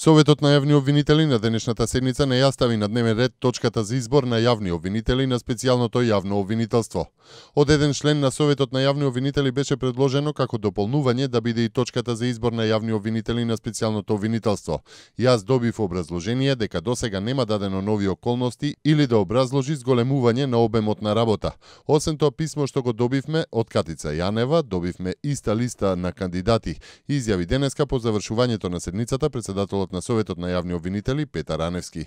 Советот на јавни обвинители на денешната седница не ја стави на дневен ред точката за избор на јавни обвинители на специјалното јавно обвинителство. Од еден член на Советот на јавни обвинители беше предложено како дополнување да биде и точката за избор на јавни обвинители на специјалното обвинителство. Јас добив образложение дека досега нема дадено нови околности или да образложи зголемување на обемот на работа. Освен тоа писмо што го добивме од Катица Јанева, добивме иста листа на кандидати, изјави денеска по завршувањето на седницата председателот на Советот на јавни обвинители Петар Раневски.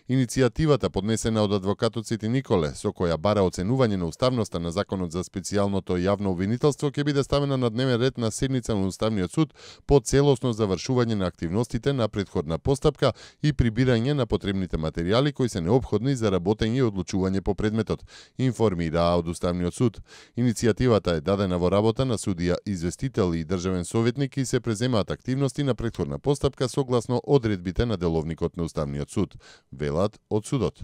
Иницијативата поднесена од адвокатот Сети Николе, со која бара оценување на уставноста на законот за специјалното јавно обвинителство, ќе биде ставена на дневен ред на седница на Уставниот суд по целосно завршување на активностите на претходна постапка и прибирање на потребните материјали кои се неопходни за работење и одлучување по предметот, информираа од Уставниот суд. Иницијативата е дадена во работа на судија известител и државен советник и се преземаат активности на претходна постапка согласно одредбите на деловникот на Уставниот суд, од судот.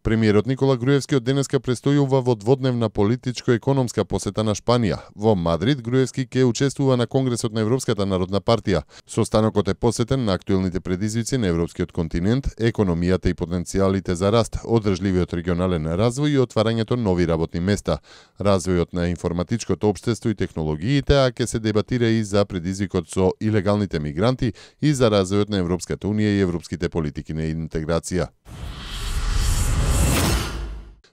Премиерот Никола Груевски од денеска престојува во дводневна политичко-економска посета на Шпанија. Во Мадрид Груевски ќе учествува на Конгресот на Европската народна партија. Состанокот е посетен на актуелните предизвици на европскиот континент, економијата и потенцијалите за раст, одржливиот регионален развој и отварањето нови работни места, развојот на информатичкото општество и технологиите, а ќе се дебатира и за предизвикот со илегалните мигранти и за развојот на Европската унија и европските политики на интеграција.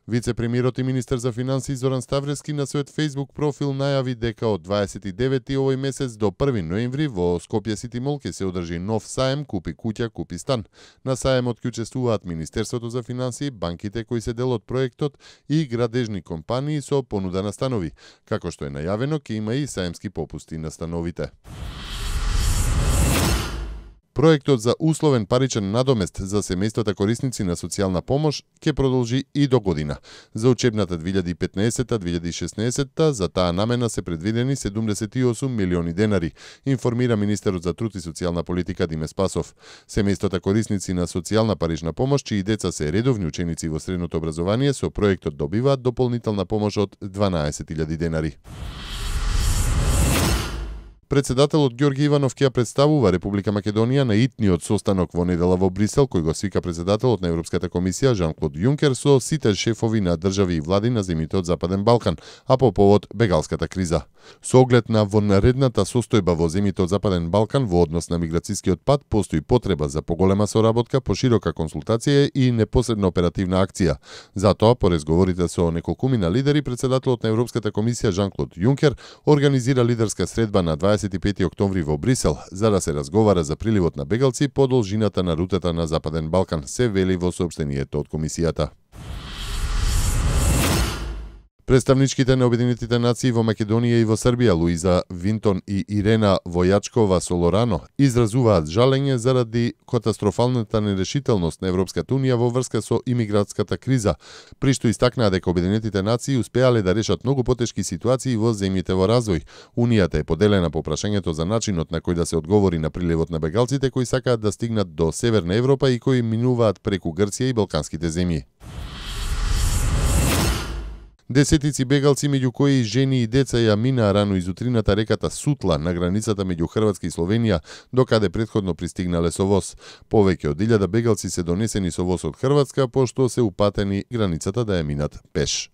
Вице-премиерот и министер за финансии Зоран Ставрески на својот Facebook профил најави дека од 29 овој месец до 1 ноември во Скопје Сити Мол ќе се одржи нов саем Купи куќа, купи стан. На саемот ќе учествуваат Министерството за финансии, банките кои се дел од проектот и градежни компании со понуда на станови. Како што е најавено, ќе има и саемски попусти на становите. Проектот за условен паричен надомест за семејствата корисници на социјална помош ќе продолжи и до година. За учебната 2015-2016 за таа намена се предвидени 78 милиони денари, информира министерот за труд и социјална политика Диме Спасов. Семејствата корисници на социјална парична помош, чии деца се редовни ученици во средното образование, со проектот добиваат дополнителна помош од 12.000 денари. Председателот Ѓорги Иванов ќе ја представува Република Македонија на итниот состанок во недела во Брисел, кој го свика председателот на Европската комисија Жан-Клод Јункер со сите шефови на држави и влади на земјите од Западен Балкан, а по повод бегалската криза. Со оглед на вонредната состојба во земјите од Западен Балкан во однос на миграцијскиот пат, постои потреба за поголема соработка, поширока консултација и непосредна оперативна акција. Затоа, по разговорите со неколкумина лидери, председателот на Европската комисија Жан-Клод Јункер организира лидерска средба на 25 октомври во Брисел, за да се разговара за приливот на бегалци по должината на рутата на Западен Балкан, се вели во соопштението од комисијата. Представничките на Обединетите нации во Македонија и во Србија, Луиза Винтон и Ирена Војачкова Солорано, изразуваат жалење заради катастрофалната нерешителност на Европската унија во врска со имигрантската криза, при што истакнаа дека Обединетите нации успеале да решат многу потешки ситуации во земјите во развој. Унијата е поделена по прашањето за начинот на кој да се одговори на приливот на бегалците кои сакаат да стигнат до Северна Европа и кои минуваат преку Грција и Балканските земји. Десетици бегалци, меѓу кои жени и деца, ја минаа рано изутрината реката Сутла на границата меѓу Хрватска и Словенија, докаде претходно пристигнале со воз. Повеќе од 1000 бегалци се донесени со воз од Хрватска, пошто се упатени границата да ја минат пеш.